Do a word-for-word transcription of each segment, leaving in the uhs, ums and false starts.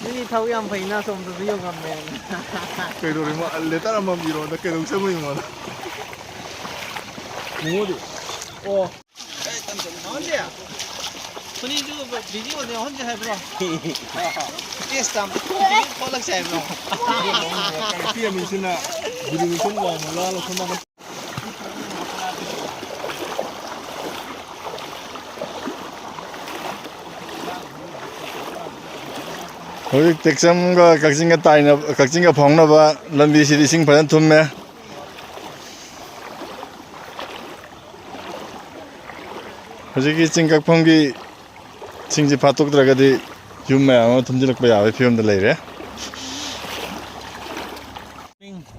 ꯅꯣꯏꯗꯤ ꯊꯕꯛ ꯌꯥꯝ ꯐꯩꯅ, ꯑꯁꯣꯝꯗꯁꯨ ꯌꯧꯉꯝꯃꯦꯅ꯫ ꯀꯩꯗꯧꯔꯤꯃꯣ? ꯂꯦꯇꯔ ꯑꯃ ꯄꯤꯔꯣꯗ, ꯀꯩꯗꯧ ꯆꯪꯉꯨꯏꯅꯣ ꯃꯥꯅ? ꯃꯉꯣꯟꯗ꯫ ꯑꯣ꯫ ꯈꯨꯅꯤꯁꯨ ꯕꯤꯖꯤ ꯑꯣꯏꯅ ꯌꯥꯎꯍꯟꯁꯦ ꯍꯥꯏꯕ꯭ꯔꯣ? ꯇꯦꯁ ꯇꯥꯝ ꯈꯣꯠꯂꯛꯁꯦ ꯍꯥꯏꯕ꯭ꯔꯣ? ꯅꯨꯄꯤ ꯑꯅꯤꯁꯤꯅ ꯕꯤꯖꯤ ꯁꯨꯝ ꯋꯥꯡꯃ ꯂꯥꯜꯂ ꯁꯣꯝ ꯅꯥꯀꯟ ꯍꯧꯖꯤꯛ ꯇꯦꯛꯆꯝꯒ ꯀꯛꯆꯤꯡꯒ ꯇꯥꯏꯅꯕ, ꯀꯛꯆꯤꯡꯒ ꯐꯥꯎꯅꯕ ꯂꯝꯕꯤꯁꯤꯗꯤ ꯏꯁꯤꯡ ꯐꯖꯅ ꯊꯨꯝꯃꯦ꯫ ꯍꯧꯖꯤꯛꯀꯤ ꯆꯤꯡ ꯀꯛꯐꯝꯒꯤ ꯏꯁꯤꯡꯁꯤ ꯐꯥꯠꯇꯣꯛꯇ꯭ꯔꯒꯗꯤ ꯌꯨꯝ ꯃꯌꯥꯝ ꯑꯃ ꯊꯨꯝꯖꯤꯜꯂꯛꯄ ꯌꯥꯕꯒꯤ ꯐꯤꯕꯝꯗ ꯂꯩꯔꯦ꯫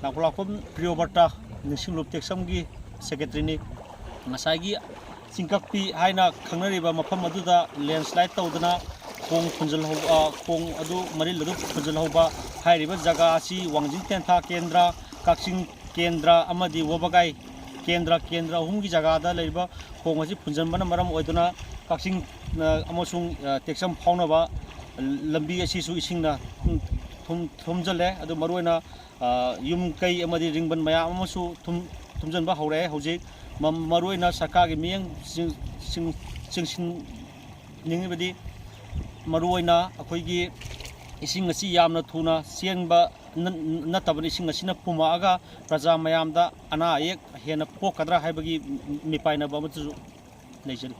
ꯅꯥꯀꯣꯂꯥꯛꯄꯝ ꯄ꯭ꯔꯤꯌꯣꯕ꯭ꯔꯇ, ꯅꯤꯡꯁꯤꯡꯂꯨꯞ ꯇꯦꯛꯆꯝꯒꯤ ꯁꯦꯀ꯭ꯔꯦꯇꯔꯤꯅꯤ꯫ ꯉꯁꯥꯏꯒꯤ ꯆꯤꯡꯀꯛꯄꯤ ꯍꯥꯏꯅ ꯈꯪꯅꯔꯤꯕ ꯃꯐꯝ ꯑꯗꯨꯗ ꯂꯦꯟꯁ꯭ꯂꯥꯏꯠ ꯇꯧꯗꯨꯅ ꯈꯣꯡ ꯐꯨꯟꯖꯜꯍꯧꯕ, ꯈꯣꯡ ꯑꯗꯨ, ꯃꯔꯤꯜ ꯑꯗꯨ ꯐꯨꯟꯖꯜꯍꯧꯕ꯫ ꯍꯥꯏꯔꯤꯕ ꯖꯒꯥ ꯑꯁꯤ ꯋꯥꯡꯖꯤꯡ ꯇꯦꯟꯊꯥ ꯀꯦꯟꯗ꯭ꯔ, ꯀꯛꯆꯤꯡ ꯀꯦꯟꯗ꯭ꯔ ꯑꯃꯗꯤ ꯋꯥꯕꯒꯥꯏ ꯀꯦꯟꯗ꯭ꯔ, ꯀꯦꯟꯗ꯭ꯔ ꯑꯍꯨꯝꯒꯤ ꯖꯒꯥꯗ ꯂꯩꯔꯤꯕ ꯈꯣꯡ ꯑꯁꯤ ꯐꯨꯟꯖꯟꯕꯅ ꯃꯔꯝ ꯑꯣꯏꯗꯨꯅ ꯀꯛꯆꯤꯡ, ꯑ, ꯑꯃꯁꯨꯡ, ꯑ, ꯇꯦꯛꯆꯝ ꯐꯥꯎꯅꯕ ꯂꯝꯕꯤ ꯑꯁꯤꯁꯨ ꯏꯁꯤꯡꯅ ꯊꯨꯝ-, ꯊꯨꯝꯖꯜꯂꯦ꯫ ꯑꯗꯨ ꯃꯔꯨꯑꯣꯏꯅ, ꯑ, ꯌꯨꯝ ꯀꯩ ꯑꯃꯗꯤ ꯔꯤꯡꯕꯟ ꯃꯌꯥꯝ ꯑꯃꯁꯨ ꯊꯨꯝ-, ꯊꯨꯝꯖꯟꯕ ꯍꯧꯔꯛꯑꯦ꯫ ꯍꯧꯖꯤꯛ ꯃ-, ꯃꯔꯨꯑꯣꯏꯅ ꯁꯔꯀꯥꯔꯒꯤ ꯃꯤꯠꯌꯦꯡ ꯆꯤꯡ-, ꯆꯤꯡ-, ꯆꯤꯡꯁꯤꯟꯅꯤꯡꯉꯤꯕꯗꯤ ꯃꯔꯨꯑꯣꯏꯅ ꯑꯩꯈꯣꯏꯒꯤ ꯏꯁꯤꯡ ꯑꯁꯤ ꯌꯥꯝꯅ ꯊꯨꯅ ꯆꯦꯟꯕ ꯅ-, ꯅꯠꯇꯕꯅ ꯏꯁꯤꯡ ꯑꯁꯤꯅ ꯄꯨꯝꯃꯛꯑꯒ ꯄ꯭ꯔꯖꯥ ꯃꯌꯥꯝꯗ ꯑꯅꯥ ꯑꯌꯦꯛ ꯍꯦꯟꯅ ꯄꯣꯛꯀꯗ꯭ꯔꯥ ꯍꯥꯏꯕꯒꯤ ꯃꯤꯄꯥꯏꯅꯕ ꯑꯃꯠꯇꯁꯨ ꯂꯩꯖꯔꯤ꯫